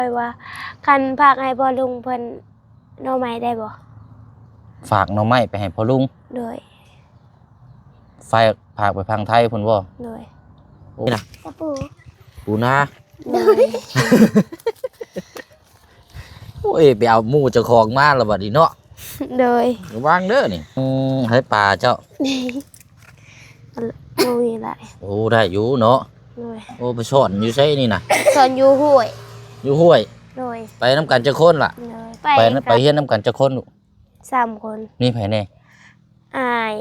ຂ້ອຍວ່າ ຄັນຝາກໃຫ້ພໍ່ລຸງເພິ່ນໜໍ່ໄມ້ໄດ້ບໍ່? ຝາກໜໍ່ໄມ້ໄປໃຫ້ພໍ່ລຸງ? ໂດຍ. ຝາກ ຝາກໄປຝັ່ງໄທພຸ້ນບໍ່? ໂດຍ. ໂອ້ ນີ້ນະ ຕະປູ ປູນາ. ໂດຍ. ໂອ້ຍ ໄປເອົາໝູ່ເຈົ້າຂອງມາລະບັດນີ້ເນາະ. ໂດຍ. ລະວັງເດີນີ້. ອືມ ໃຫ້ປາເຈົ້າ ບໍ່ມີຫຼາຍ. ໂອ້ ໄດ້ຢູ່ເນາະ. ໂດຍ. ໂອ້ ໄປຊ່ອນຢູ່ໃສນີ້ນະ? ຊ່ອນຢູ່ຫ້ວຍ. ຢູ່ຫ້ວຍ? ໂດຍ. ໄປນຳກັນຈັກຄົນລະ? ໂດຍ. ໄປ ໄປ ໄປຮຽນນຳກັນຈັກຄົນລູກ? ສາມຄົນ. ມີໃຜແດ່? ອ້າຍ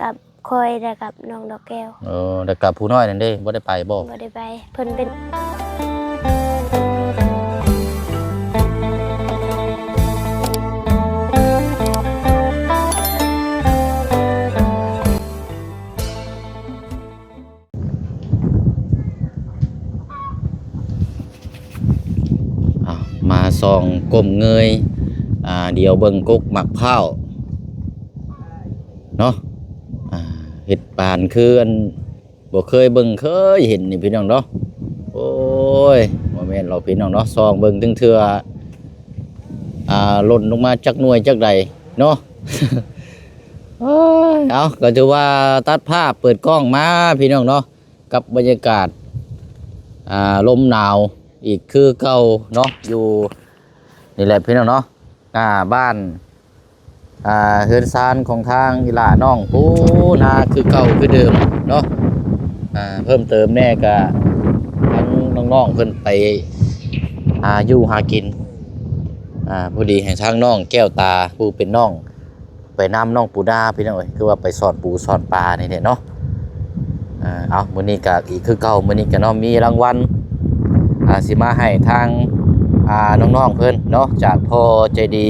ກັບຂ້ອຍ ແລະ ກັບນ້ອງດອກແກ້ວ. ເອີ ແລ້ວກັບຜູ້ນ້ອຍນັ້ນເດ້ ບໍ່ໄດ້ໄປບໍ່? ບໍ່ໄດ້ໄປ ເພິ່ນເປັນ ເອົາ ມາສ່ອງກົ້ມເງີຍ ອ່າ ດຽວເບິ່ງກົກໝາກພ້າວເນາະ. ອ່າ ເຮັດປານຄືອັນ ບໍ່ເຄີຍເບິ່ງເຄີຍເຫັນນີ້ພີ່ນ້ອງເນາະ. ໂອ້ຍ ບໍ່ແມ່ນຫຼອກພີ່ນ້ອງເນາະ ສ່ອງເບິ່ງເຖິງເທື່ອ ອ່າ ຫຼົ່ນລົງມາຈັກໜ່ວຍຈັກໃດເນາະ. ເອີຍ ເອົາ ກໍຖືວ່າຕັດພາບເປີດກ້ອງມາພີ່ນ້ອງເນາະ ກັບບັນຍາກາດ ອ່າ ລົມໜາວອີກຄືເກົ່າເນາະ ຢູ່ນີ້ແຫຼະພີ່ນ້ອງເນາະ ໜ້າບ້ານ ອ່າ ເຮືອນຊານຂອງທາງອີ່ຫຼ້ານ້ອງປູນາຄືເກົ່າຄືເດີມເນາະ. ອ່າ ເພີ່ມເຕີມແດ່ກະທັງນ້ອງໆເພິ່ນໄປຫາຢູ່ຫາກິນ ອ່າ ພໍດີໃຫ້ທາງນ້ອງແກ້ວຕາຜູ້ເປັນນ້ອງ ໄປນຳນ້ອງປູນາພີ່ນ້ອງເອີຍ ຄືວ່າໄປສອນປູສອນປານີ້ແຫຼະເນາະ. ອ່າ ເອົາ ມື້ນີ້ກະອີກຄືເກົ່າ ມື້ນີ້ກະເນາະ ມີລາງວັນ ອ່າ ຊິມາໃຫ້ທາງ ອ່າ ນ້ອງໆເພິ່ນເນາະ ຈາກພໍ່ໃຈດີ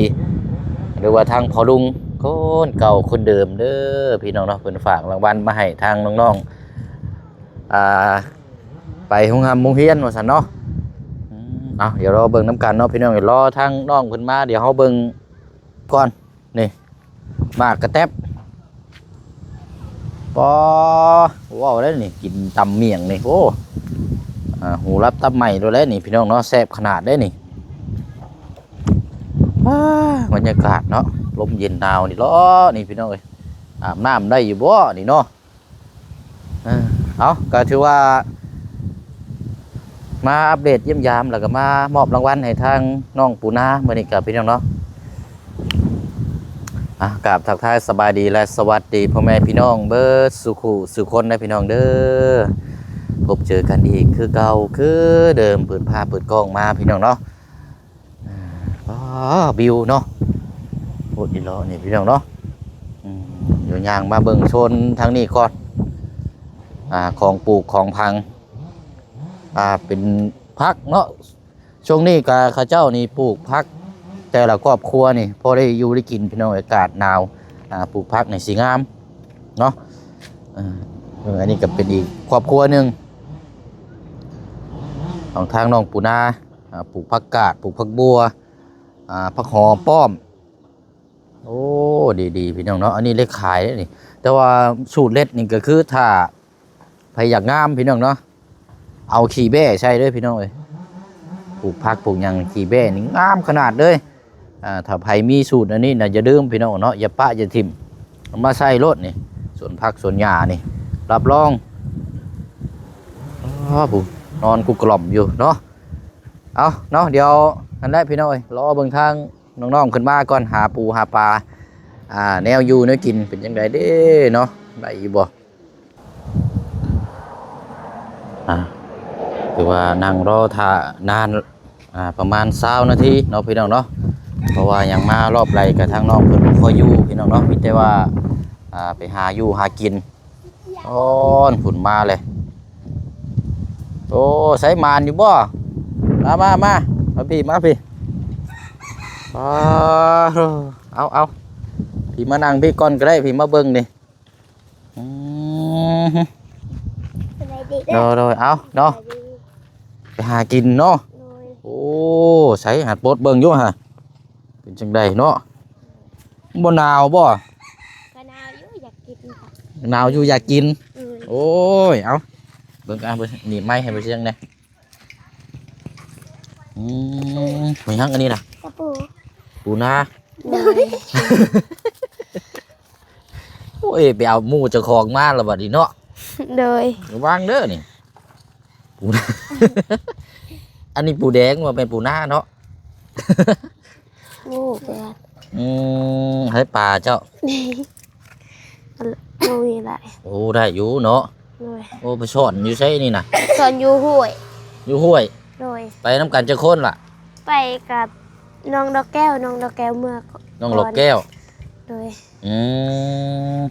ຫຼືວ່າທາງພໍ່ລຸງຄົນເກົ່າຄົນເດີມເດີພີ່ນ້ອງເນາະ ເພິ່ນຝາກລາງວັນມາໃຫ້ທາງນ້ອງໆ ອ່າ ໄປໂຮງຮ່ຳໂຮງຮຽນວ່າຊັ້ນເນາະ. ອືມ ເອົາ ດຽວລໍເບິ່ງນຳກັນເນາະພີ່ນ້ອງ ດຽວລໍທາງນ້ອງເພິ່ນມາ ດຽວເຮົາເບິ່ງກ່ອນ. ນີ້ ໝາກກະແຕັບ ປໍ ເວົ້າແລ້ວນີ້ ກິນຕຳໝ້ຽງນີ້ ໂອ້ ອ່າ ຫູລັບຕັບໄໝໂລດແລ້ວນີ້ພີ່ນ້ອງເນາະ ແຊບຂະໜາດເດ້ນີ້. ອາ ບັນຍາກາດເນາະ ລົມເຢັນໜາວນີ້ເລາະນີ້ພີ່ນ້ອງເອີຍ ອາບນ້ຳໄດ້ຢູ່ບໍ່ນີ້ເນາະ? ເອີ ເອົາ ກໍຖືວ່າມາອັບເດດຢ້ຽມຢາມ ແລ້ວກໍມາມອບລາງວັນໃຫ້ທາງນ້ອງປູນາມື້ນີ້ກໍພີ່ນ້ອງເນາະ. ອາ ກາບທັກທາຍສະບາຍດີ ແລະ ສະຫວັດດີພໍ່ແມ່ພີ່ນ້ອງເບິດສູ່ຄູ່ສູ່ຄົນເດີພີ່ນ້ອງເດີ ພົບເຈີກັນອີກຄືເກົ່າຄືເດີມ ເປີດພາບເປີດກ້ອງມາພີ່ນ້ອງເນາະ. ອາ ວ້າ ວິວເນາະ ໂຄດອີ່ຫຼໍ່ນີ້ພີ່ນ້ອງເນາະ. ອືມ ດຽວຍ່າງມາເບິ່ງໂຊນທາງນີ້ກ່ອນ ອາ ຂອງປູກຂອງຝັງ ອາ ເປັນຜັກເນາະ. ຊ່ວງນີ້ກະເຂົາເຈົ້ານີ້ປູກຜັກ ແຕ່ລະຄອບຄົວນີ້ພໍໄດ້ຢູ່ໄດ້ກິນພີ່ນ້ອງ ອາກາດໜາວ ອາ ປູກຜັກນີ້ຊິງາມເນາະ. ເອີ ອັນນີ້ກໍເປັນອີກຄອບຄົວໜຶ່ງຂອງທາງນ້ອງປູນາ ອາ ປູກຜັກກາດ ປູກຜັກບົ່ວ ອາ ຜັກຫອມປ້ອມ. ໂອ້ ດີໆ ພີ່ນ້ອງເນາະ ອັນນີ້ເລັດຂາຍເດ້ນີ້ ແຕ່ວ່າສູດເລັດນີ້ກໍຄື ຖ້າໃຜຢາກງາມພີ່ນ້ອງເນາະ ເອົາຂີ້ແບ້ໃສ່ເດີພີ່ນ້ອງເອີຍ. ປູກຜັກປູກຫຍັງຂີ້ແບ້ນີ້ງາມຂະໜາດເລີຍ. ອາ ຖ້າໃຜມີສູດອັນນີ້ນະ ຢ່າລືມພີ່ນ້ອງເນາະ ຢ່າປະຢ່າຖິ້ມ ເອົາມາໃສ່ໂລດນີ້ ສວນຜັກສວນຫຍ້ານີ້ ຮັບຮອງ ອໍ ຜູ້ນອນກຸກກ່ອມຢູ່ເນາະ. ເອົາເນາະ ດຽວຫັ້ນແຫຼະພີ່ນ້ອງເອີຍ ລໍເບິ່ງທາງ ນ້ອງໆຂຶ້ນມາກ່ອນ ຫາປູຫາປາ ອ່າ ແນວຢູ່ແນວກິນເປັນຈັ່ງໃດເດ້ເນາະ ໄດ້ຢູ່ບໍ່? ອ່າ ຖືວ່ານັ່ງລໍຖ້ານານ ອ່າ ປະມານຊາວນາທີເນາະພີ່ນ້ອງເນາະ ເພາະວ່າຍັງມາລອບໃດກະທາງນ້ອງເພິ່ນບໍ່ຄ່ອຍຢູ່ພີ່ນ້ອງເນາະ ມີແຕ່ວ່າ ອ່າ ໄປຫາຢູ່ຫາກິນ. ໂອ້ ພຸ້ນມາເລີຍ. ໂອ້ ໃສໝານຢູ່ບໍ່? ມາ ມາ ມາ ມາພີ້ ມາພີ້. ອ້າ ເອົາ ເອົາ ພີ້ມານັ່ງພີ້ກ່ອນກໍໄດ້ ພີ້ມາເບິ່ງນີ້. ອືມ ສະບາຍດີເດີ ໂດຍ ໂດຍ ເອົາເນາະ ສະບາຍດີ ໄປຫາກິນເນາະ. ໂດຍ ໂອ້ ໃສ ຫັດປົດເບິ່ງຢູ່ຫະ ເປັນຈັ່ງໃດເນາະ? ບໍ່ໜາວບໍ່? ກໍໜາວຢູ່ ຢາກກິນ ໜາວຢູ່ ຢາກກິນ. ໂດຍ ໂອ້ຍ ເອົາ ເບິ່ງ ອ່າ ເບິ່ງ ໜີບໄມ້ໃຫ້ບໍ່ຊຽງແດ່. ອ ອືມ ແມ່ນຫຍັງອັນນີ້ນະ? ກະປູ ປູນາ. ໂດຍ. ໂອ້ຍ ໄປເອົາໝູ່ເຈົ້າຂອງມາລະບັດນີ້ເນາະ. ໂດຍ. ລະວັງເດີນີ້ ປູນາ. ອັນນີ້ປູແດງ ບໍ່ແມ່ນປູນາເນາະ. ໂອ້ ແປດ. ອືມ ໃຫ້ປາເຈົ້າ ບໍ່ມີຫຼາຍ. ໂອ້ ໄດ້ຢູ່ເນາະ. ໂດຍ. ໂອ້ ໄປສອນຢູ່ໃສນີ້ນະ? ສອນຢູ່ຫ້ວຍ. ຢູ່ຫ້ວຍ. ໂດຍ. ໄປນຳກັນຈັກຄົນລະ? ໄປກັບນ້ອງດອກແກ້ວ. ນ້ອງດອກແກ້ວເມືອ ນ້ອງດອກແກ້ວ. ໂດຍ. ອືມ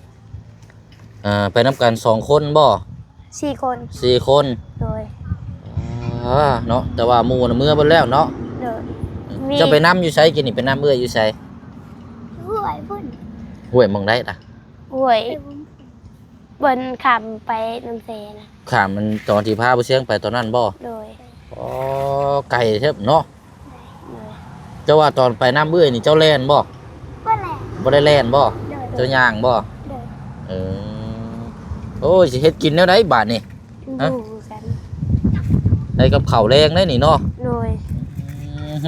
ເອີ ໄປນຳກັນສອງຄົນບໍ່? ສີ່ຄົນ. ສີ່ຄົນ. ໂດຍ. ອາ ເນາະ ແຕ່ວ່າໝູ່ນະເມືອເບິດແລ້ວເນາະ. ໂດຍ. ເຈົ້າໄປນຳຢູ່ໃສ? ກີ້ນີ້ໄປນຳເອື້ອຍຢູ່ໃສ? ຫ້ວຍພຸ້ນ. ຫ້ວຍໝ່ອງໃດລະ? ຫ້ວຍ ເພິ່ນຂ້າມໄປນຳເຊນະ. ຂ້າມມັນຕອນທີ່ພາຜູ້ຊຽງໄປຕອນນັ້ນບໍ່? ໂດຍ. ອໍ ໄກເຕີບເນາະ. ໂດຍ. ເຈົ້າວ່າຕອນໄປນຳເອື້ອຍນີ້ເຈົ້າແລ່ນບໍ່? ບໍ່ແລ່ນ. ບໍ່ໄດ້ແລ່ນບໍ່? ໂດຍ. ເຈົ້າຍ່າງບໍ່? ໂດຍ. ເອີ ໂອ້ຍ ຊິເຮັດກິນແນວໃດບາດນີ້? ບໍ່ຮູ້ຄືກັນ. ໄດ້ກັບເຂົ້າແລງໄດ໋ນີ້ເນາະ. ໂດຍ. ອືມ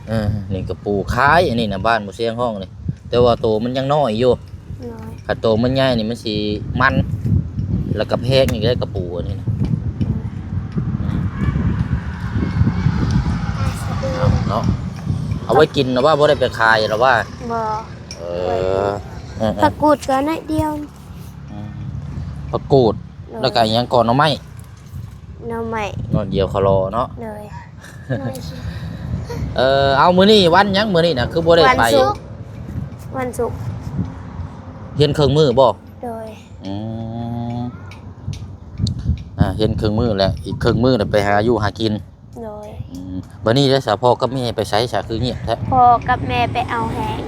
ເອີ ນີ້ກະປູຂາຍ ອັນນີ້ນະ ບ້ານບໍ່ຊຽງຮ້ອງນີ້ ແຕ່ວ່າໂຕມັນຍັງນ້ອຍຢູ່. ໂດຍ. ຄັນໂຕມັນໃຫຍ່ນີ້ມັນຊິມັນ ແລ້ວກະແພງອີກເດ້ ກະປູອັນນີ້ນະ. ເອົາເນາະ ເອົາໄວ້ກິນລະວ່າ ບໍ່ໄດ້ໄປຂາຍລະວ່າ? ບໍ່. ເອີ ເອີ ເອີ ຜັກກູດກະໜ້ອຍດຽວ. ອືມ ຜັກກູດ. ໂດຍ. ແລ້ວກະອີ່ຫຍັງເກາະ ໜໍ່ໄມ້? ໜໍ່ໄມ້. ໜ້ອຍດຽວຄະລໍເນາະ. ໂດຍ. ເອີ ເອົາ ມື້ນີ້ວັນຫຍັງ? ມື້ນີ້ນະຄືບໍ່ໄດ້ໄປ? ວັນສຸກ. ວັນສຸກ. ຮຽນເຄິ່ງມື້ບໍ່? ໂດຍ. ອືມ ອ່າ ຮຽນເຄິ່ງມື້ແລ້ວ ອີກເຄິ່ງມື້ລະໄປຫາຢູ່ຫາກິນ. ໂດຍ. ອືມ ບາດນີ້ເດ້ ສາພໍ່ກັບແມ່ໄປໃສສະ ຄືງຽບແທ້? ພໍ່ກັບແມ່ໄປເອົາແຮງ.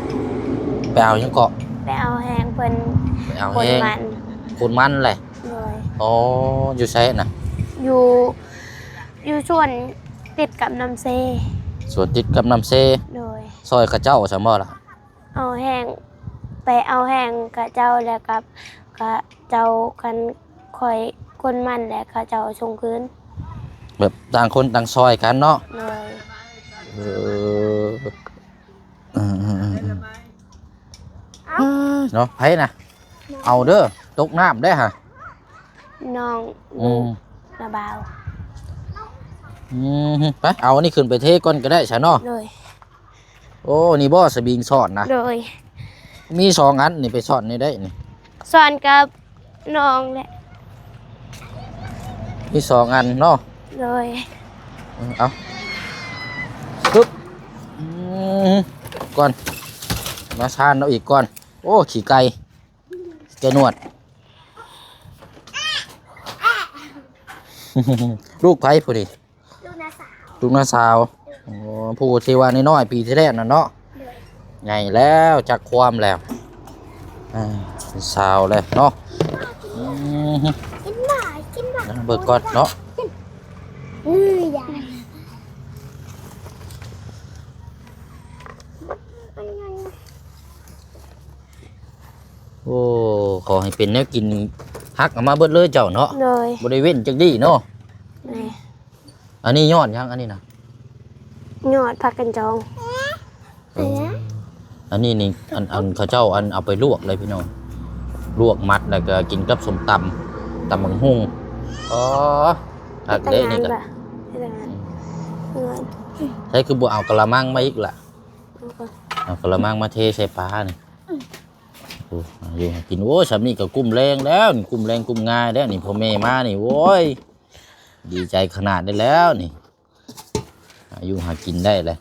ໄປເອົາຫຍັງເກາະ? ໄປເອົາແຮງເພິ່ນ. ໄປເອົາແຮງ ຂົນມັນ. ຂົນມັນແຫຼະ. ໂດຍ. ອໍ ຢູ່ໃສນະ? ຢູ່ ຢູ່ສວນຕິດກັບນ້ຳເຊ. ສວນຕິດກັບນ້ຳເຊ. ໂດຍ. ຊ່ອຍເຂົາເຈົ້າຊັ້ນບໍ່ລະ? ເອົາແຮງ ໄປເອົາແຮງເຂົາເຈົ້າ ແລ້ວກັບເຂົາເຈົ້າ ຄັນຂ້ອຍຂົນມັນແລ້ວເຂົາເຈົ້າສົ່ງຄືນ. ແບບຕ່າງຄົນຕ່າງຊ່ອຍກັນເນາະ. ໂດຍ. ເອີ ເອີ ເອີ ເອີ ເນາະ ໃຜນະ? ເອົາເດີ ຕົກນ້ຳໄດ້ຫະ. ນ້ອງ ອືມ ລູກນ້າບ່າວ. ອືມ ໄປ ເອົາອັນນີ້ຂຶ້ນໄປເທກ່ອນກະໄດ້ຊະເນາະ. ໂດຍ. ໂອ້ ນີ້ບໍ່ສະບິງຊ້ອນນະ? ໂດຍ. ມີສອງອັນນີ້ ໄປຊ້ອນນີ້ໄດ້ນີ້ ຊ້ອນກັບນ້ອງແຫຼະ. ມີສອງອັນເນາະ. ໂດຍ. ເອີ ເອົາ ປຶບ ອືມ ກ່ອນ ມາຊານເອົາອີກກ່ອນ. ໂອ້ ຂີ້ໄກ່ ແກະໜວດ. ລູກໃຜຜູ້ນີ້? ລູກນ້າສາວ. ລູກນ້າສາວ. ໂອ້ ຜູ້ທີ່ວ່ານ້ອຍໆ ປີທີ່ແລ້ວນັ້ນເນາະ. ໂດຍ. ໃຫຍ່ແລ້ວ ຈັກຄວາມແລ້ວ. ອ່າ ເປັນສາວແລ້ວເນາະ. ອືມ ກິນໝາ ກິນໝາ ເບິ່ງກ່ອນເນາະ. ເອີ ຢ່າ ໂອ້ ຂໍໃຫ້ເປັນແນວກິນ ຮັກເອົາມາເບິດເລີຍເຈົ້າເນາະ. ໂດຍ. ບໍ່ໄດ້ເວັ້ນຈັກດີ້ເນາະ. ແມ່ນ. ອັນນີ້ຍອດຫຍັງອັນນີ້ນະ? ຍອດຜັກກັນຈອງ. ເອີ ອັນນີ້ນີ້ ອັນ ອັນເຂົາເຈົ້າ ອັນເອົາໄປລວກເລີຍພີ່ນ້ອງ ລວກໝັດ ແລ້ວກະກິນກັບສົ້ມຕຳ ຕຳບັກຫຸ່ງ. ອໍ ຄັກເດ້ນີ້ກະ. ໃສຄືບໍ່ເອົາກະລະມັງມາອີກລະ? ເອົາກະລະມັງມາເທໃສ່ປານີ້. ໂອ້ ຢູ່ຫາກິນ. ໂອ້ ຊ່ຳນີ້ກະກຸ້ມແລງແລ້ວນີ້ ກຸ້ມແລງກຸ້ມງາຍແລ້ວນີ້ ພໍ່ແມ່ມານີ້ ໂອ້ຍ ດີໃຈຂະໜາດໄດ້ແລ້ວນີ້ ຫາຢູ່ຫາກິນໄດ້ແຫຼະ.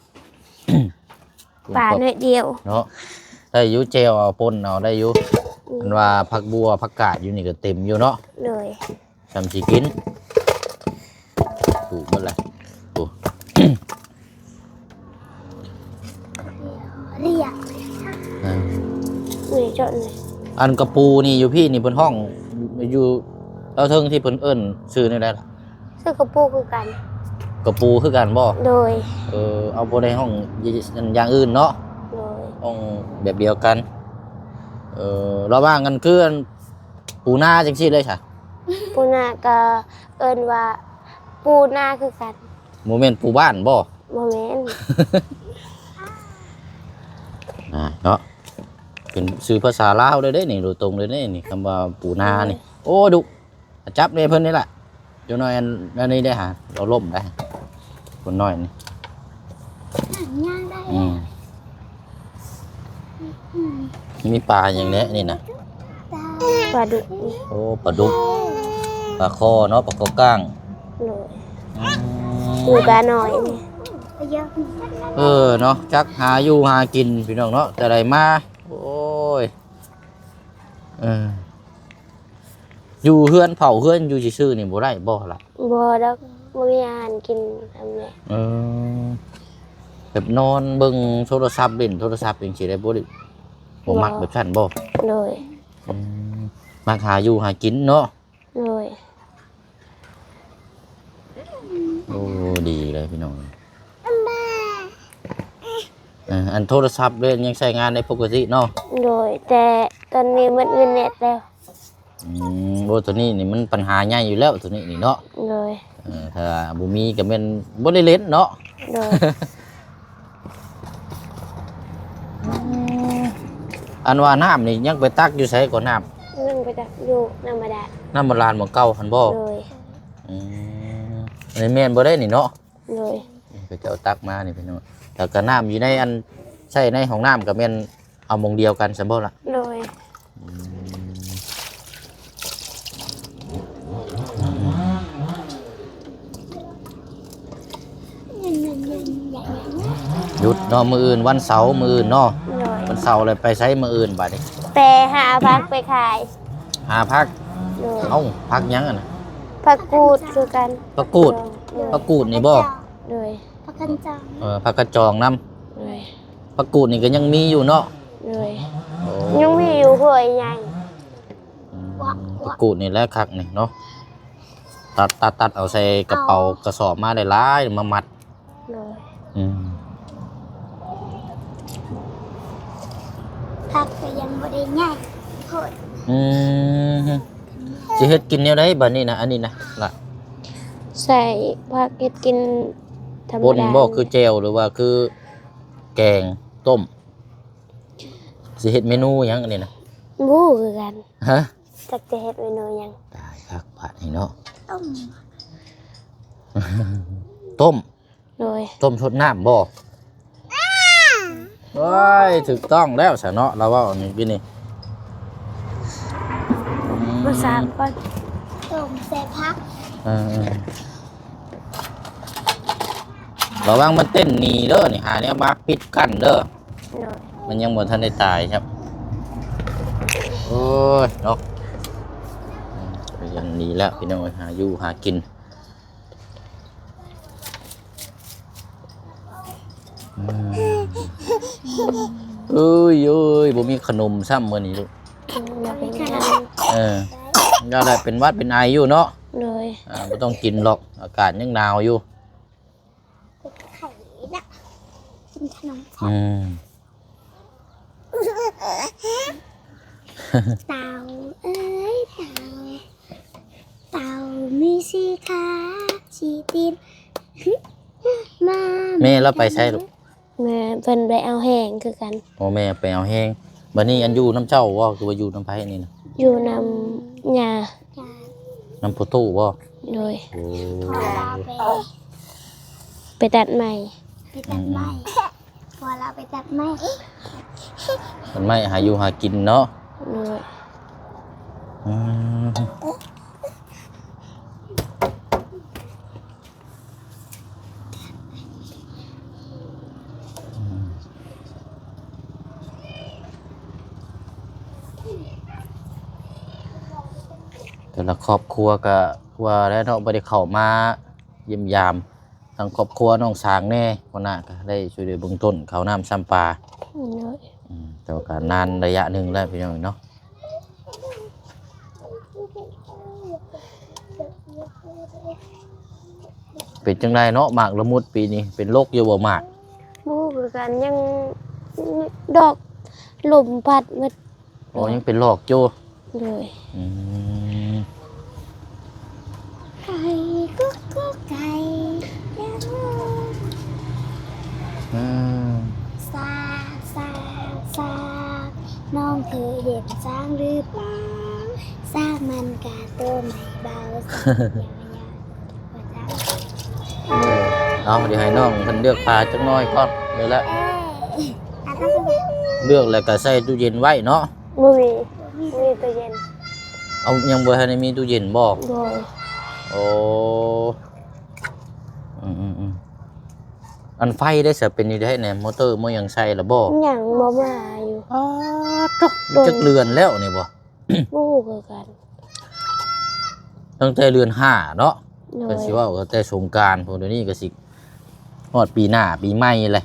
ປາໜ້ອຍດຽວເນາະ. ໄດ້ຢູ່ ແຈ່ວເອົາ ປົ່ນເອົາໄດ້ຢູ່. ອືມ ອັນວ່າຜັກບົ່ວຜັກກາດຢູ່ນີ້ກະເຕັມຢູ່ເນາະ. ໂດຍ. ຊ່ຳຊິກິນ ປູກໝົດລະ. ໂອ້ ລຽກ ອ່າ ນີ້ເຈາະນີ້. ອັນກະປູນີ້ຢູ່ພີ້ນີ້ເພິ່ນຮ້ອງ ຢູ່ລາວເທິງທີ່ເພິ່ນເອີ້ນຊື່ແນວໃດລະ? ຊື່ກະປູຄືກັນ. ກະປູຄືກັນບໍ່? ໂດຍ. ເອີ ເອົາ ບໍ່ໄດ້ຮ້ອງຢ່າງອື່ນເນາະ. ໂດຍ. ຮ້ອງແບບດຽວກັນ. ເອີ ລະຫວ່າງອັນຄືອັນປູນາຈັ່ງຊີ້ເລີຍຊະ? ປູນາກະເອີ້ນວ່າປູນາຄືກັນ. ບໍ່ແມ່ນປູບ້ານບໍ່? ບໍ່ແມ່ນ. ອ່າ ເນາະ ເປັນຊື່ພາສາລາວເລີຍເດ້ນີ້ ໂດຍຕົງເລີຍເດ້ນີ້ ຄຳວ່າປູນານີ້. ໂອ້ ດຸ ຈັບແດ່ເພິ່ນນີ້ລະ ເຈົ້ານ້ອຍອັນ ອັນນີ້ໄດ້ຫາ ລາວລົ້ມໄດ້ ຄົນນ້ອຍນີ້ ຍ່າງໄດ້. ອືມ ມີປາຫຍັງແດ່ນີ້ນະ? ປາດຸກ. ໂອ້ ປາດຸກ ປາຄໍເນາະ ປາຄໍກ້າງ. ໂດຍ ອືມ ມີປານ້ອຍນີ້. ເອີ ເນາະ ຈັກຫາຢູ່ຫາກິນພີ່ນ້ອງເນາະ ແຕ່ໃດມາ. ໂອ້ຍ ເອີ ຢູ່ເຮືອນເຜົາເຮືອນຢູ່ຊື່ໆນີ້ບໍ່ໄດ້ບໍ່ລະ? ບໍ່ດອກ ບໍ່ມີອາຫານກິນນຳແຫຼະ. ເອີ ແບບນອນເບິ່ງໂທລະສັບ ຫຼິ້ນໂທລະສັບຈັ່ງຊີ້ໄດ້ບໍ່? ບໍ່ມັກແບບຊັ້ນບໍ່? ໂດຍ ອືມ ມັກຫາຢູ່ຫາກິນເນາະ. ໂດຍ ໂອ້ ດີເລີຍພີ່ນ້ອງ. ເອີ ອັນໂທລະສັບເດ້ ຍັງໃຊ້ງານໄດ້ປົກກະຕິເນາະ? ໂດຍ ແຕ່ຕອນນີ້ໝົດເງິນແນັດແລ້ວ. ອືມ ໂອ້ ໂຕນີ້ນີ້ມັນປັນຫາໃຫຍ່ຢູ່ແລ້ວ ໂຕນີ້ນີ້ເນາະ. ໂດຍ ເອີ ຖ້າບໍ່ມີກໍແມ່ນບໍ່ໄດ້ຫຼິ້ນເນາະ. ໂດຍ ອັນວ່ານ້ຳນີ້ຍັງໄປຕັກຢູ່ໃສກໍນ້ຳ? ຍັງໄປຕັກຢູ່ນ້ຳບາດານ. ນ້ຳບາດານໝ່ອງເກົ່າຫັ້ນບໍ່? ໂດຍ ອືມ ອັນນີ້ແມ່ນບໍ່ໄດ້ນີ້ເນາະ? ໂດຍ ເຂົາເຈົ້າຕັກມານີ້ພີ່ນ້ອງ. ແລ້ວກໍນ້ຳຢູ່ໃນອັນໃຊ້ໃນຫ້ອງນ້ຳກໍແມ່ນເອົາໝ່ອງດຽວກັນຊັ້ນບໍ່ລະ? ໂດຍ ອືມ ຢຸດເນາະ ມື້ອື່ນວັນເສົາ ມື້ອື່ນເນາະ. ໂດຍ ວັນເສົາແລ້ວໄປໃສມື້ອື່ນບາດນີ້? ໄປຫາຜັກໄປຂາຍ. ຫາຜັກ? ໂດຍ ເອົ້າ ຜັກຫຍັງຫັ້ນນະ? ຜັກກູດຄືກັນ. ຜັກກູດ? ໂດຍ ຜັກກູດນີ້ບໍ່? ໂດຍ ຜັກກັນຈອງ. ເອີ ຜັກກັນຈອງນຳ. ໂດຍ ຜັກກູດນີ້ກໍຍັງມີຢູ່ເນາະ? ໂດຍ ໂອ້ ຍັງມີຢູ່ ຫົວໃຫຍ່. ອືມ ຜັກກູດນີ້ແຫຼະຄັກນີ້ເນາະ ຕັດ ຕັດ ຕັດເອົາໃສ່ກະເປົາກະສອບມາຫຼາຍໆ ມາມັດ. ໂດຍ ອືມ ຜັກກໍຍັງບໍ່ໄດ້ໃຫຍ່ໂພດ. ອືມ ຊິເຮັດກິນແນວໃດບາດນີ້ນະ? ອັນນີ້ນະລະ ໃສ່ຜັກເຮັດກິນທຳມະດາ. ປົ່ນບໍ່? ຄືແຈ່ວ ຫຼືວ່າຄືແກງ ຕົ້ມ? ຊິເຮັດເມນູຫຍັງອັນນີ້ນະ? ບໍ່ຮູ້ຄືກັນ. ຮະ? ຈັກຈະເຮັດເມນູຫຍັງ? ຕາຍຄັກບາດນີ້ເນາະ. ຕົ້ມ ຕົ້ມ. ໂດຍ ຕົ້ມຊົດນ້ຳບໍ່? ໂອ້ຍ ຖືກຕ້ອງແລ້ວຊະເນາະ ລາວເວົ້າອັນນີ້ກີ້ນີ້. ອືມ ມາສາມກ່ອນ ຕົ້ມໃສ່ຜັກ. ເອີ ລະວັງມັນເຕັ້ນໜີເດີນີ້ ຫາແນວມາປິດກັ້ນເດີ. ໂດຍ ມັນຍັງບໍ່ທັນໄດ້ຕາຍຄັບ. ໂອ້ຍເນາະ ອືມ ກໍຍັງດີແລ້ວພີ່ນ້ອງເອີຍ ຫາຢູ່ຫາກິນ. ອືມ ເອີຍ ເອີຍ ບໍ່ມີຂະໜົມຊ້ຳມື້ນີ້ລູກ. ເອີ ບໍ່ເປັນຫຍັງ ເອີ ຢ່າໄດ້ເປັນຫວັດເປັນໄອຢູ່ເນາະ. ໂດຍ ອ່າ ບໍ່ຕ້ອງກິນຫຼອກ ອາກາດຍັງໜາວຢູ່. ໄຂ່ນະ ກິນຂະໜົມ. ອືມ ເຕົາເອີຍເຕົາ ເຕົາມີສີ່ຂາສີ່ຕີນ ມາ ແມ່ລາວໄປໃສລູກ? ແມ່ເພິ່ນໄປເອົາແຫ້ງຄືກັນ. ໂອ້ ແມ່ໄປເອົາແຫ້ງ. ບັດນີ້ອັນຢູ່ນຳເຈົ້າບໍ່ ຄືວ່າຢູ່ນຳໃຜນີ້ນະ? ຢູ່ນຳຍ່າ. ນຳພໍ່ຕູ້ບໍ່? ໂດຍ ໂອ້ ພໍ່ລາວໄປ ໄປຕັດໄມ້ ໄປຕັດໄມ້. ອືມ ພໍ່ລາວໄປຕັດໄມ້ ຕັດໄມ້ຫາຢູ່ຫາກິນເນາະ. ໂດຍ ອືມ ແຕ່ລະຄອບຄົວກະວ່າແລ້ວເນາະ ບໍ່ໄດ້ເຂົ້າມາຢ້ຽມຢາມ ທາງຄອບຄົວນ້ອງສາງແດ່ ຫົວໜ້າກະໄດ້ຊ່ວຍເຫຼືອເບື້ອງຕົ້ນເຂົ້ານ້ຳຊຳປາ. ໂດຍ ອືມ ແຕ່ວ່າກະນານໄລຍະໜຶ່ງແລ້ວພີ່ນ້ອງເນາະ. ເປັນຈັ່ງໃດເນາະ ໝາກລະມຸດປີນີ້ ເປັນໂລກຢູ່ບໍ່ໝາກ? ບໍ່ຮູ້ຄືກັນ ຍັງດອກລົມພັດໝົດ. ອໍ ຍັງເປັນຫຼອກຢູ່. ໂດຍ ອືມ ໄກ່ກຸກກຸກໄກ່ ຢາກມາ ອືມ ຊ້າງ ຊ້າງ ຊ້າງ ນ້ອງເຄີຍເຫັນຊ້າງຫຼືເປົ່າ? ຊ້າງມັນກະໂຕໃຫຍ່ເບົາ ຊ້າງຢາກ ເອົາ ດຽວໃຫ້ນ້ອງເພິ່ນເລືອກຜ້າຈັກໜ້ອຍກ່ອນ ນີ້ແຫຼະ ເອີ ເລືອກແລ້ວກະໃສ່ຕູ້ເຢັນໄວ້ເນາະ. ບໍ່ມີ ບໍ່ມີຕູ້ເຢັນ. ເອົາ ຍັງບໍ່ທັນໄດ້ມີຕູ້ເຢັນບໍ່? ໂດຍ. ໂອ້ ອືມໆໆ ອັນໄຟເດ້ ສະເປັນຈັ່ງໃດແດ່ ມໍເຕີມໍຫຍັງໃສ່ລະບໍ່? ຍັງບໍ່ມາຢູ່. ອ້າ ໂທ້ ຈັກເດືອນແລ້ວນີ້ບໍ່? ບໍ່ຮູ້ຄືກັນ ຕັ້ງແຕ່ເດືອນຫ້າເນາະ. ໂດຍ. ເພິ່ນຊິເວົ້າຕັ້ງແຕ່ສົງການພຸ້ນ ດຽວນີ້ກໍຊິຮອດປີໜ້າປີໃໝ່ແຫຼະ.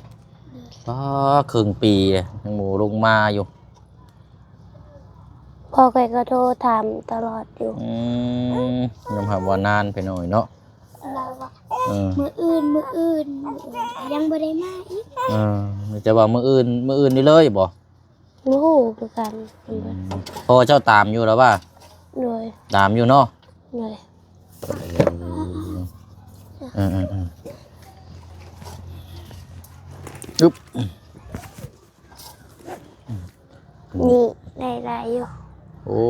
ໂດຍ. ອ້າ ເຄິ່ງປີແລ້ວ ຍັງບໍ່ລົງມາຢູ່. ພໍ່ຂ້ອຍກໍໂທຖາມຕະຫຼອດຢູ່. ອືມ ຍອມຮັບວ່ານານໄປໜ້ອຍເນາະ. ລາວວ່າ ເອີ ມື້ອື່ນ ມື້ອື່ນ ມື້ອື່ນ ຍັງບໍ່ໄດ້ມາອີກ. ເອີ ມີແຕ່ວ່າມື້ອື່ນ ມື້ອື່ນນີ້ເລີຍບໍ່? ບໍ່ຮູ້ຄືກັນ. ອືມ ພໍ່ເຈົ້າຕາມຢູ່ລະວ່າ? ໂດຍ. ຕາມຢູ່ເນາະ? ໂດຍ. ເອີ ເອີ ອຶບ ນີ້ໄດ້ຫຼາຍຢູ່. ໂອ້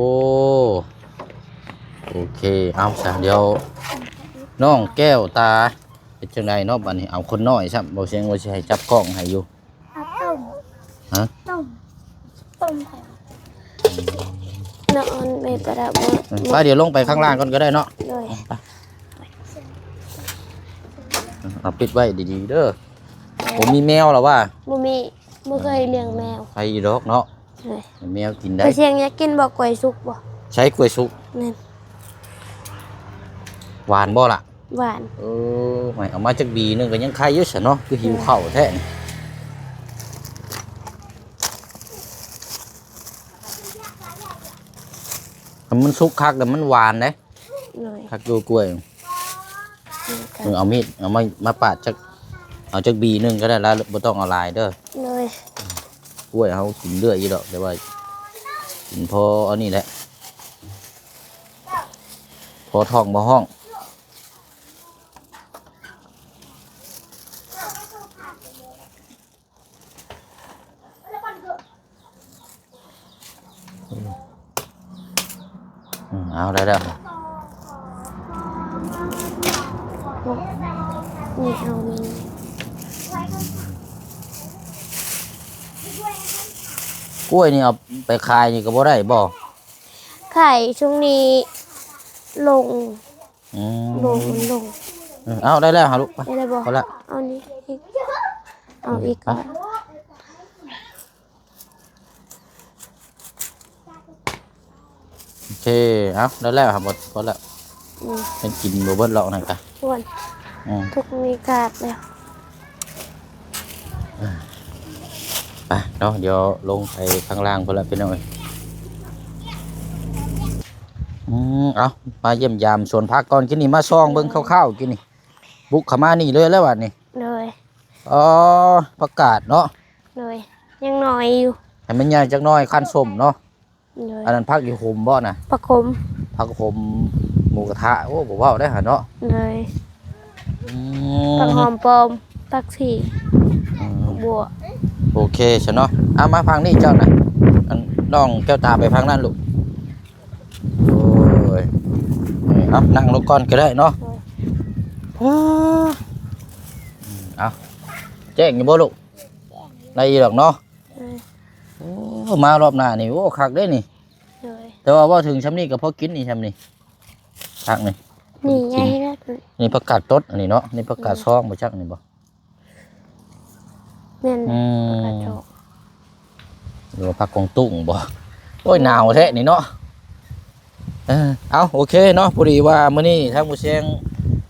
ໂອເຄ ເອົາຊະ ດຽວນ້ອງແກ້ວຕາເປັນຈັ່ງໃດເນາະ ບັດນີ້. ເອົາ ຄົນນ້ອຍຊ້ຳ ບໍ່ສຽງວ່າຊິໃຫ້ຈັບກ້ອງໃຫ້ຢູ່. ເອົາຕົ້ມ ຮະ? ຕົ້ມ ຕົ້ມໄປ ນອນໄປປະດັບ. ເອີ ໄປ ດຽວລົງໄປຂ້າງລ່າງກ່ອນກໍໄດ້ເນາະ. ໂດຍ. ໄປ ເອົາ ປິດໄວ້ດີໆເດີ. ໂດຍ. ບໍ່ມີແມວລະວ່າ? ບໍ່ມີ. ບໍ່ເຄີຍລ້ຽງແມວ. ໃຄຢູ່ດອກເນາະ. ໂດຍ. ແມວກິນໄດ້. ເພິ່ນສຽງຢາກກິນບໍ່ ກ້ວຍສຸກບໍ່? ໃຊ້ກ້ວຍສຸກ. ແມ່ນ. ຫວານບໍ່ລະ? ຫວານ. ເອີ ເອົາມາຈັກບີໜຶ່ງກໍຍັງໄຄຢູ່ຊະເນາະ ຄືຫິວເຂົ້າແທ້ນີ້. ຄັນມັນສຸກຄັກແລ້ວມັນຫວານເດ້. ໂດຍ. ຄັກຢູ່ກ້ວຍ. ເອີ ເອົາມີດ ເອົາມາ ມາປາດຈັກ ເອົາຈັກບີໜຶ່ງກໍໄດ້ລະ ບໍ່ຕ້ອງເອົາຫຼາຍເດີ. ໂດຍ. ກ້ວຍເຮົາກິນເລື້ອຍຢູ່ດອກ ແຕ່ວ່າກິນພໍອັນນີ້ແຫຼະ ພໍທ້ອງບໍ່ຮ້ອງ. ອືມ ເອົາ ໄດ້ແລ້ວ. ນີ້ເອົານີ້ ກ້ວຍນີ້ເອົາໄປຂາຍນີ້ກໍບໍ່ໄດ້ບໍ່? ຂາຍຊ່ວງນີ້ລົງ. ອືມ ລົງ ມັນລົງ. ເອີ ເອົາ ໄດ້ແລ້ວຫາລູກ ໄປ ໄດ້ແລ້ວບໍ່? ພໍລະ ເອົານີ້ອີກ ເອົາອີກກ່ອນ. ໂອເຄ ເອົາ ໄດ້ແລ້ວຫາ ພໍລະ. ອືມ ມັນກິນບໍ່ເບິດລອກນັ້ນກະ ອືມ ທຸກມີກາດແລ້ວ. ໄປເນາະ ດຽວລົງໄປຂ້າງລ່າງພຸ້ນລະພີ່ນ້ອງເອີຍ. ອືມ ເອົາ ມາຢ້ຽມຢາມສວນຜັກກ່ອນ ກິນນີ້ມາສ່ອງເບິ່ງຄ່າວໆ ກິນນີ້ ບຸກເຂົ້າມານີ້ເລີຍແລ້ວບາດນີ້. ໂດຍ. ອໍ ຜັກກາດເນາະ. ໂດຍ ຍັງນ້ອຍຢູ່ ໃຫ້ມັນໃຫຍ່ຈັກໜ້ອຍ ຄັນສົ້ມເນາະ. ໂດຍ. ອັນນັ້ນຜັກອີ່ຫົມບໍ່ນະ? ຜັກຂົມ ຜັກຂົມໝູກະທະ. ໂອ້ ບໍ່ເວົ້າໄດ້ຫາເນາະ. ໂດຍ. ອືມ ຜັກຫອມປ້ອມ ຜັກຊີ ອືມ ບົວ. ໂອເຄຊະເນາະ. ເອົາ ມາຝັ່ງນີ້ເຈົ້ານະ ອັນ ນ້ອງແກ້ວຕາໄປຝັ່ງນັ້ນລູກ. ໂອ້ຍ ເອົາ ນັ່ງລົງກ່ອນກໍໄດ້ເນາະ. ໂດຍ. ເອົາ ແຈ້ງຢູ່ບໍ່ລູກ? ໄດ້ຢູ່ດອກເນາະ. ເອີ ໂອ້ ມາລອບໜ້ານີ້ ໂອ້ ຄັກເດ້ນີ້. ໂດຍ. ແຕ່ວ່າເວົ້າເຖິງຊ່ຳນີ້ກໍພໍກິນນີ້ ຊ່ຳນີ້ ຜັກນີ້ ນີ້ໃຫຍ່ແລ້ວ ນີ້ຜັກກາດຕົດອັນນີ້ເນາະ. ນີ້ຜັກກາດ ອືມ ຊອງບໍ່ຈັກນີ້ບໍ່? ແມ່ນ ອືມ ຜັກກາດຊອງ ຫຼືວ່າຜັກກວາງຕຸ້ງບໍ່? ໂອ້ຍ ໜາວແທ້ນີ້ເນາະ. ເອີ ເອົາ ໂອເຄເນາະ ພໍດີວ່າມື້ນີ້ທາງໝູ່ຊຽງ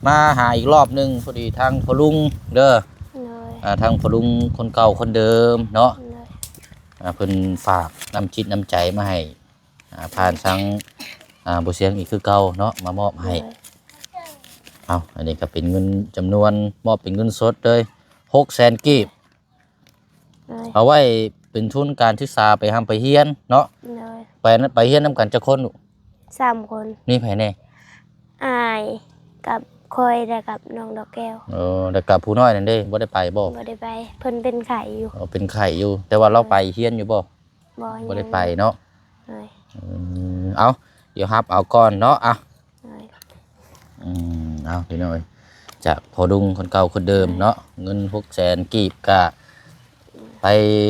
ມາຫາອີກລອບໜຶ່ງ ພໍດີທາງພໍ່ລຸງເດີ. ໂດຍ. ອ່າ ທາງພໍ່ລຸງຄົນເກົ່າຄົນເດີມເນາະ. ໂດຍ. ອ່າ ເພິ່ນຝາກນ້ຳຈິດນ້ຳໃຈມາໃຫ້ ອ່າ ຜ່ານທາງ ອ່າ ໝູ່ຊຽງອີກຄືເກົ່າເນາະ ມາມອບໃຫ້. ໂດຍ. ເອົາ ອັນນີ້ກໍເປັນເງິນຈຳນວນ ມອບເປັນເງິນສົດເລີຍ ຫົກແສນກີບ. ໂດຍ. ເອົາໄວ້ເປັນທຶນການສຶກສາໄປຮ່ຳໄປຮຽນເນາະ. ໂດຍ. ໄປ ໄປຮຽນນຳກັນຈັກຄົນລູກ? ສາມຄົນ. ມີໃຜແດ່? ອ້າຍກັບ ຂ້ອຍ ແລ້ວກັບນ້ອງດອກແກ້ວ. ເອີ ແລ້ວກັບຜູ້ນ້ອຍນັ້ນເດ້ ບໍ່ໄດ້ໄປບໍ່? ບໍ່ໄດ້ໄປ ເພິ່ນເປັນໄຂ້ຢູ່. ອໍ ເປັນໄຂ້ຢູ່ ແຕ່ວ່າລາວໄປຮຽນຢູ່ບໍ່? ບໍ່ ບໍ່ໄດ້ໄປເນາະ. ໂດຍ ອືມ ເອົາ ດຽວຮັບເອົາກ່ອນເນາະ. ອ່ະ ໂດຍ ອືມ ເອົາ ພີ່ນ້ອງເອີຍ ຈາກພໍ່ລຸງຄົນເກົ່າຄົນເດີມເນາະ ເງິນຫົກແສນກີບ ກະໄປ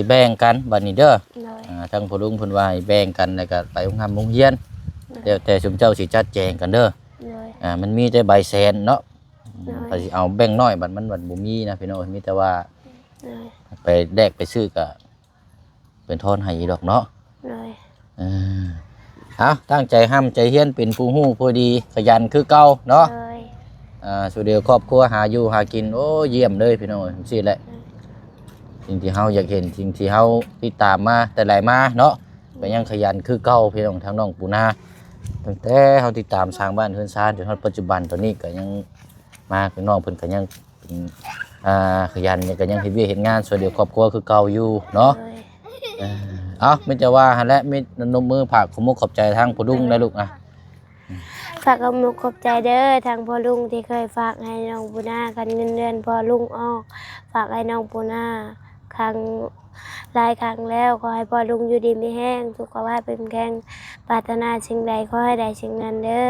ແບ່ງກັນບັດນີ້ເດີ. ໂດຍ ອ່າ ທາງພໍ່ລຸງເພິ່ນວ່າໃຫ້ແບ່ງກັນ ແລ້ວກະໄປໂຮງຮ່ຳໂຮງຮຽນ. ໂດຍ ແລ້ວແຕ່ຊຸມເຈົ້າຊິຈັດແຈງກັນເດີ. ໂດຍ ອ່າ ມັນມີແຕ່ໃບແສນເນາະ. ໂດຍ ໃຜຊິເອົາແບ່ງນ້ອຍ ບັດມັນບັດບໍ່ມີນະ ພີ່ນ້ອງເອີຍ ມີແຕ່ວ່າ ໂດຍ ໄປແລກໄປຊື້ກະ ເປັນທອນໃຫ້ອີກດອກເນາະ. ໂດຍ ເອີ ເອົາ ຕັ້ງໃຈຮ່ຳໃຈຮຽນ ເປັນຜູ້ຮູ້ຜູ້ດີ ຂະຫຍັນຄືເກົ່າເນາະ. ໂດຍ ອ່າ ຊ່ວຍເຫຼືອຄອບຄົວ ຫາຢູ່ຫາກິນ ໂອ້ ຢ້ຽມເລີຍພີ່ນ້ອງເອີຍ ຈັ່ງຊີ້ແຫຼະ. ໂດຍ ສິ່ງທີ່ເຮົາຢາກເຫັນ ສິ່ງທີ່ເຮົາຕິດຕາມມາແຕ່ໃດມາເນາະ. ໂດຍ ກໍຍັງຂະຫຍັນຄືເກົ່າພີ່ນ້ອງ ທາງນ້ອງປູນາ ຕັ້ງແຕ່ເຮົາຕິດຕາມສ້າງບ້ານເຮືອນຊານ ຈົນຮອດປັດຈຸບັນ ຕອນນີ້ກໍຍັງ ມາ ນ້ອງເພິ່ນກໍຍັງ ເປັນ ອ່າ ຂະຫຍັນ ກໍຍັງເຮັດວຽກເຮັດງານ ຊ່ວຍເຫຼືອຄອບຄົວຄືເກົ່າຢູ່ເນາະ. ໂດຍ ເອີ ເອົາ ມີແຕ່ວ່າຫັ້ນແຫຼະ ມີນົບມືຝາກຂອບມຸກຂອບໃຈທາງພໍ່ລຸງນະລູກນະ. ໂດຍ ຝາກຂອບມຸກຂອບໃຈເດີ ທາງພໍ່ລຸງທີ່ເຄີຍຝາກໃຫ້ນ້ອງປູນາ ຄັນເງິນເດືອນພໍ່ລຸງອອກ ຝາກໃຫ້ນ້ອງປູນາ ຄັ້ງ ຫຼາຍຄັ້ງແລ້ວ. ຂໍໃຫ້ພໍ່ລຸງຢູ່ດີມີແຮງ ສຸຂະພາບເຂັ້ມແຂງ ປາດຖະໜາສິ່ງໃດຂໍໃຫ້ໄດ້ສິ່ງນັ້ນເດີ.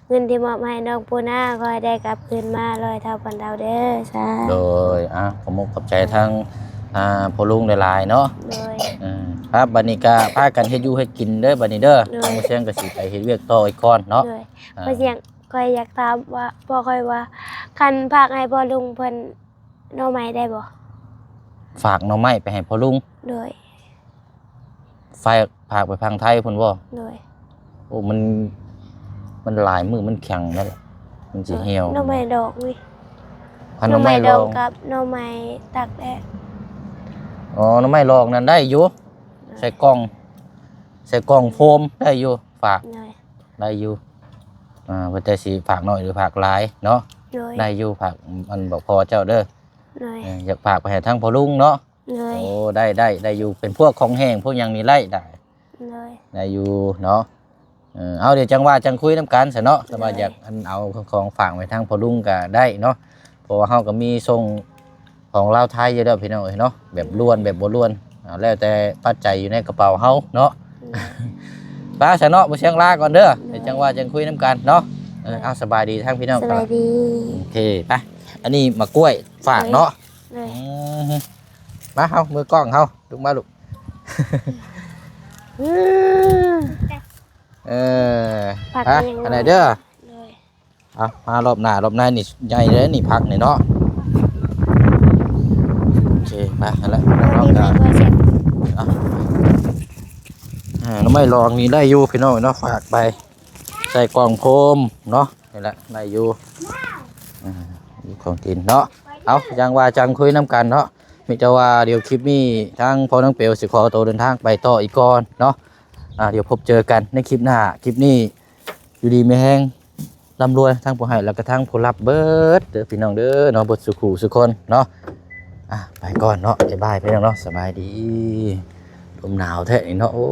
ເງິນທີ່ມອບໃຫ້ນ້ອງປູນາ ຂໍໃຫ້ໄດ້ກັບຄືນມາຮ້ອຍເທົ່າພັນເທົ່າເດີ. ສາທຸ. ໂດຍ ອ່າ ຂອບມຸກຂອບໃຈທາງ ອ່າ ພໍ່ລຸງຫຼາຍໆເນາະ. ໂດຍ ເອີ ຄັບ ບັດນີ້ກໍພາກັນເຮັດຢູ່ເຮັດກິນເດີ ບັດນີ້ເດີ. ໂດຍ ທາງບ່າວຊຽງກໍຊິໄປເຮັດວຽກຕໍ່ອີກກ່ອນເນາະ. ໂດຍ ອ່າ ບ່າວຊຽງ ຂ້ອຍຢາກຖາມວ່າ ພໍ່ຂ້ອຍວ່າ ຄັນຝາກໃຫ້ພໍ່ລຸງເພິ່ນ ໜໍ່ໄມ້ໄດ້ບໍ່? ຝາກໜໍ່ໄມ້ໄປໃຫ້ພໍ່ລຸງ? ໂດຍ ຝາກ ຝາກໄປຝັ່ງໄທພຸ້ນບໍ່? ໂດຍ ໂອ້ ມັນ ມັນຫຼາຍມື້ມັນແຂງນັ້ນແຫຼະ ມັນຊິຫ່ຽວ. ໜໍ່ໄມ້ດອງນີ້ ຄັນໜໍ່ໄມ້ດອງ ໜໍ່ໄມ້ດອງກັບໜໍ່ໄມ້ຕາກແດດ. ອໍ ໜໍ່ໄມ້ດອງນັ້ນໄດ້ຢູ່. ໂດຍ ໃສ່ກ່ອງ ໃສ່ກ່ອງໂຟມໄດ້ຢູ່ ຝາກ. ໂດຍ ໄດ້ຢູ່. ອ່າ ວ່າແຕ່ຊິຝາກໜ້ອຍຫຼືຝາກຫຼາຍເນາະ. ໂດຍ ໄດ້ຢູ່ ຝາກອັນບອກພໍ່ເຈົ້າເດີ. ໂດຍ ເອີ ຢາກຝາກໄປໃຫ້ທາງພໍ່ລຸງເນາະ. ໂດຍ ໂອ້ ໄດ້ ໄດ້ ໄດ້ຢູ່ ເປັນພວກຂອງແຫ້ງພວກຫຍັງນີ້ໄດ້ ໄດ້. ໂດຍ ໄດ້ຢູ່ເນາະ. ເອີ ເອົາ ດຽວຈັ່ງວ່າຈັ່ງຄຸຍນຳກັນຊະເນາະ. ໂດຍ ແຕ່ວ່າຢາກອັນເອົາຂອງຝາກໄວ້ທາງພໍ່ລຸງກໍໄດ້ເນາະ ເພາະວ່າເຮົາກໍມີສົ່ງ ຂອງລາວໄທຢູ່ແລ້ວພີ່ນ້ອງເອີຍເນາະ ແບບລ້ວນແບບບໍ່ລ້ວນ ເອົາ ແລ້ວແຕ່ປັດໄຈຢູ່ໃນກະເປົາເຮົາເນາະ. ໂດຍ ໄປຊະເນາະ ບໍ່ຊຽງລາກ່ອນເດີ. ໂດຍ ດຽວຈັ່ງວ່າຈັ່ງຄຸຍນຳກັນເນາະ. ເອີ ໂດຍ ເອົາ ສະບາຍດີທາງພີ່ນ້ອງ. ສະບາຍດີ. ໂອເຄ ໄປ ອັນນີ້ໝາກກ້ວຍຝາກເນາະ. ໂດຍ ອືມ ມາເຮົາ ມືກ້ອງເຮົາ ລຸກມາລູກ. ເອີ ຝາກ ໄປ ອັນໃດເດີ. ໂດຍ ເອົາ ມາລອບໜ້າລອບໃນນີ້ໃຫຍ່ເດ້ນີ້ ຜັກນີ້ເນາະ. ໂອເຄ ໄປຫັ້ນແຫຼະ. ເອົາ ໜໍ່ໄມ້ລອງນີ້ໄດ້ຢູ່ພີ່ນ້ອງເນາະ ຝາກໄປໃສ່ກ່ອງໂຟມເນາະ. ນີ້ແຫຼະ ໄດ້ຢູ່ ອ່າ ມີຂອງກິນເນາະ. ເອົາ ຈັ່ງວ່າຈັ່ງຄຸຍນຳກັນເນາະ. ມີແຕ່ວ່າດຽວຄລິບນີ້ທາງພໍ່ນ້ອງເປວຊິຂໍໂຕເດີນທາງໄປຕໍ່ອີກກ່ອນເນາະ. ອ່າ ດຽວພົບເຈີກັນໃນຄລິບໜ້າ. ຄລິບນີ້ ຢູ່ດີມີແຮງ ລ່ຳລວຍ ທັງຜູ້ໃຫ້ ແລ້ວກໍທັງຜູ້ຮັບເບີດເດີພີ່ນ້ອງເດີເນາະ ເບີດສູ່ຄູ່ສູ່ຄົນເນາະ. ອ່ະ ໄປກ່ອນເນາະ ບາຍບາຍພີ່ນ້ອງເນາະ ສະບາຍດີ. ລົມໜາວແທ້ນີ້ເນາະ ໂອ້.